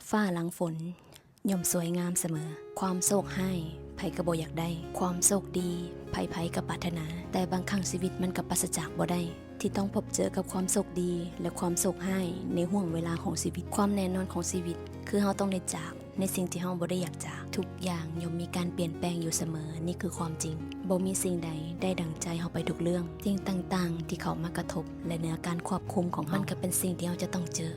ຟ້າຫຼັງຝົນ ຍ່ອມສວຍງາມສະເໝີ. ຄວາມໂຊກຮ້າຍ ໃຜກໍບໍ່ຢາກໄດ້, ຄວາມໂຊກດີ ໃຜໆກໍປາດຖະໜາ. ແຕ່ບາງຄັ້ງຊີວິດມັນກໍປາສະຈາກບໍ່ໄດ້ ທີ່ຕ້ອງພົບເຈີກັບຄວາມໂຊກດີ ແລະ ຄວາມໂຊກຮ້າຍໃນຫ່ວງເວລາຂອງຊີວິດ. ຄວາມແນ່ນອນຂອງຊີວິດ ຄືເຮົາຕ້ອງໄດ້ຈາກ ໃນສິ່ງທີ່ເຮົາບໍ່ໄດ້ຢາກຈາກ. ທຸກຢ່າງຍ່ອມມີການປ່ຽນແປງຢູ່ສະເໝີ, ນີ້ຄືຄວາມຈິງ. ບໍ່ມີສິ່ງໃດໄດ້ດັ່ງໃຈເຮົາໄປທຸກເລື່ອງ. ສິ່ງຕ່າງໆທີ່ເຂົ້າມາກະທົບ ແລະ ເໜືອການຄວບຄຸມຂອງເຮົາ, ມັນກໍເປັນສິ່ງທີ່ເຮົາຈະຕ້ອງເຈີ,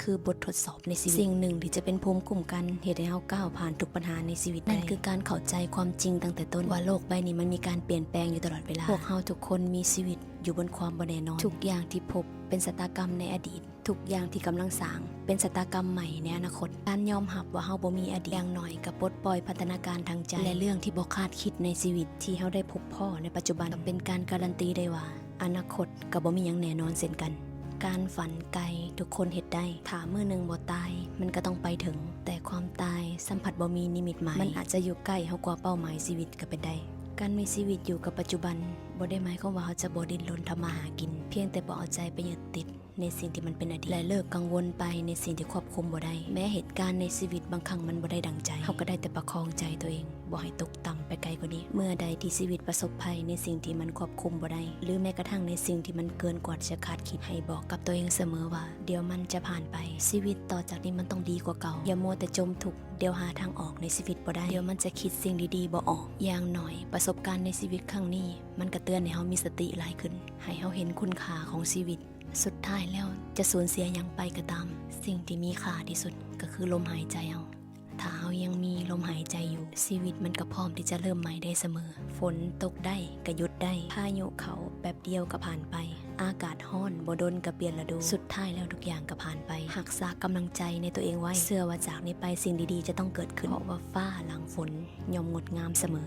ຄືບົດທົດສອບໃນຊີວິດ. ສິ່ງໜຶ່ງທີ່ຈະເປັນພູມຄຸ້ມກັນ ເຮັດໃຫ້ເຮົາກ້າວຜ່ານທຸກບັນຫາໃນຊີວິດໄດ້, ນັ້ນຄືການເຂົ້າໃຈຄວາມຈິງຕັ້ງແຕ່ຕົ້ນ ວ່າໂລກໃບນີ້ມັນມີການປ່ຽນແປງຢູ່ຕະຫຼອດເວລາ. ພວກເຮົາທຸກຄົນມີຊີວິດຢູ່ບົນຄວາມບໍ່ແນ່ນອນ. ທຸກຢ່າງທີ່ພົບເປັນຊະຕາກຳໃນອະດີດ. ທຸກຢ່າງທີ່ກຳລັງສ້າງເປັນຊະຕາກຳໃໝ່ໃນອະນາຄົດ. ການຍອມຮັບວ່າເຮົາບໍ່ມີອະດີດ ຢ່າງໜ້ອຍກໍປົດປ່ອຍພັນທະນາການທາງໃຈ ແລະ ເລື່ອງທີ່ບໍ່ຄາດຄິດໃນຊີວິດທີ່ເຮົາໄດ້ພົບພໍ້ໃນປັດຈຸບັນ ກໍເປັນການກາຣັນຕີໄດ້ວ່າ ອະນາຄົດກໍບໍ່ມີຫຍັງແນ່ນອນເຊັ່ນກັນ. ການຝັນໄກທຸກຄົນເຮັດໄດ້, ຖ້າມື້ໜຶ່ງບໍ່ຕາຍ ມັນກໍຕ້ອງໄປເຖິງ, ແຕ່ຄວາມຕາຍຊ້ຳພັດບໍ່ມີນິມິດໝາຍ, ມັນອາດຈະຢູ່ໃກ້ເຮົາກວ່າເປົ້າໝາຍຊີວິດກໍເປັນໄດ້. ການມີຊີວິດຢູ່ກັບປັດຈຸບັນ ບໍ່ໄດ້ໝາຍຄວາມວ່າເຮົາຈະບໍ່ດີ້ນລົນທຳມາຫາກິນ, ພຽງແຕ່ບໍ່ເອົາໃຈໄປຍຶດຕິດ ໃນສິ່ງທີ່ມັນເປັນອະດີດ ແລະ ເລີກກັງວົນໄປໃນສິ່ງທີ່ຄວບຄຸມບໍ່ໄດ້. ແມ້ເຫດການໃນຊີວິດບາງຄັ້ງມັນບໍ່ໄດ້ດັ່ງໃຈ, ເຮົາກໍໄດ້ແຕ່ປະຄອງໃຈຕົວເອງ ບໍ່ໃຫ້ຕົກຕ່ຳໄປໄກກວ່ານີ້. ເມື່ອໃດທີ່ຊີວິດປະສົບໄພໃນສິ່ງທີ່ມັນຄວບຄຸມບໍ່ໄດ້ ຫຼື ແມ້ກະທັ່ງໃນສິ່ງທີ່ມັນເກີນກວ່າທີ່ຈະຄາດຄິດ, ໃຫ້ບອກກັບຕົວເອງສະເໝີວ່າ ດຽວມັນຈະຜ່ານໄປ. ຊີວິດຕໍ່ຈາກນີ້ມັນຕ້ອງດີກວ່າເກົ່າ. ຢ່າມົວແຕ່ຈົມທຸກ, ດຽວຫາທາງອອກໃນຊີວິດບໍ່ໄດ້, ດຽວມັນຈະຄິດສິ່ງດີໆບໍ່ອອກ. ຢ່າງໜ້ອຍປະສົບການໃນຊີວິດຄັ້ງນີ້ ມັນກະເຕືອນໃຫ້ເຮົາມີສະຕິຫຼາຍຂຶ້ນ, ໃຫ້ເຮົາເຫັນຄຸນຄ່າຂອງຊີວິດ. ສຸດທ້າຍແລ້ວຈະສູນເສຍຫຍັງໄປກໍຕາມ, ສິ່ງທີ່ມີຄ່າທີ່ສຸດກໍຄືລົມຫາຍໃຈເຮົາ. ຖ້າເຮົາຍັງມີລົມຫາຍໃຈຢູ່, ຊີວິດມັນກໍພ້ອມທີ່ຈະເລີ່ມໃໝ່ໄດ້ສະເໝີ. ຝົນຕົກໄດ້ກໍຢຸດໄດ້, ພາຍຸເຂົ້າແປັບດຽວກໍຜ່ານໄປ, ອາກາດຮ້ອນບໍ່ດົນກໍປ່ຽນລະດູ. ສຸດທ້າຍແລ້ວທຸກຢ່າງກໍຜ່ານໄປ. ຮັກສາກຳລັງໃຈໃນຕົວເອງໄວ້, ເຊື່ອວ່າຈາກນີ້ໄປສິ່ງດີໆຈະຕ້ອງເກີດຂຶ້ນ, ເພາະວ່າຟ້າຫຼັງຝົນ ຍ່ອມງົດງາມສະເໝີ.